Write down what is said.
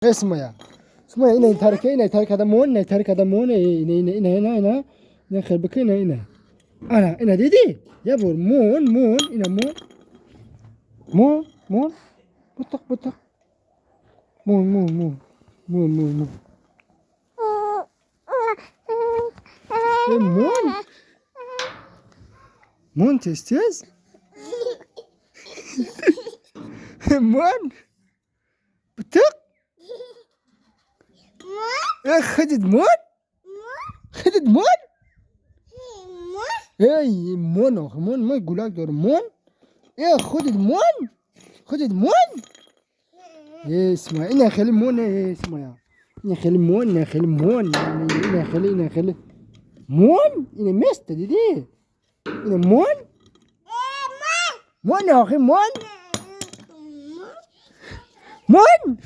Сумая, Сумая, ина тарка, ина тарка да мон, ина тарка да мон, ина, ина, ина, ина, ина, ина, хел бика, ина, ина. Ана, ина диди? Я бор, мон, мон, ина мон. Мон, мон. Бутақ, бутақ. Мон, мон, мон. Мон, мон, мон. Мон. Мон тез тез. Мон. Бутақ. Худит мон? Худит мон? Эй, мон, мон, мон, гулак дор, мон? Худит мон? Худит мон? Сумая, ина хеле мон, Сумая. Ина хеле мон, ина хеле мон, ина хеле, ина хеле. Мон? Ина место, диди? Ина мон? Мон, охи, мон? Мон?